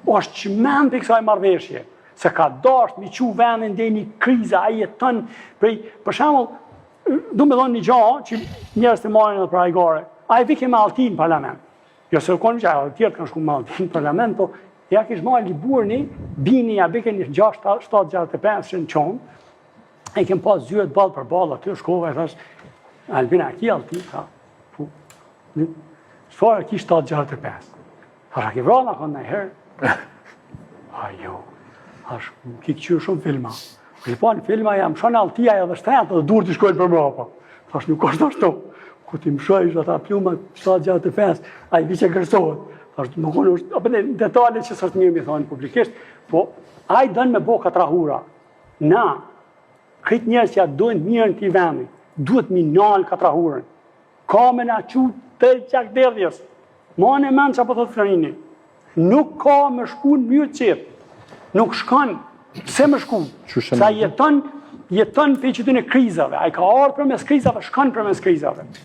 Është çmend prej kësaj marrëveshje, se ka dasht mi çu vendin deri në kriza, ai jeton prej, për shembull, du me thonë një gja që njerëz të marrin edhe për hajgare. Ai vike me allti në parlament. Jo se u konë që ajo, tjerët kanë shku me allti në parlament, po ja kish marrë Liburni, bini, ja bike një 6, 7, 65 që në qonë, e kem pas zyret ballë për ballë, aty shkova e thash, Albin, a ki allti? Tha, po, çfarë ki 7, 65? Thash, a ki vra në konë nëjherë? A jo, thash, më ki këqyrë shumë filma. Kur i pa në filma, jam mshon alltia edhe shtretë dhe dur të shkojnë për mrapa. Thash, nuk është ashtu. Ku ti mshojsh ata pluma 765, ai vi që gërsohet. Thash, nuk është, apo në detale që s'është mirë mi thonë publikisht, po ai don me bo katrahura. Na, krejt njerëz që ja dojnë të mirën këtij vendi, duhet mi nalë katrahurën. Ka me na çu të gjakderdhjes. Mane mend që po thot Florini. Nuk ka me shku në mënyrë të qetë. Nuk shkon. Pse me shku? Sa jeton, jeton prej qëtyne krizave. Ai ka ardhur përmes krizave, shkon përmes krizave.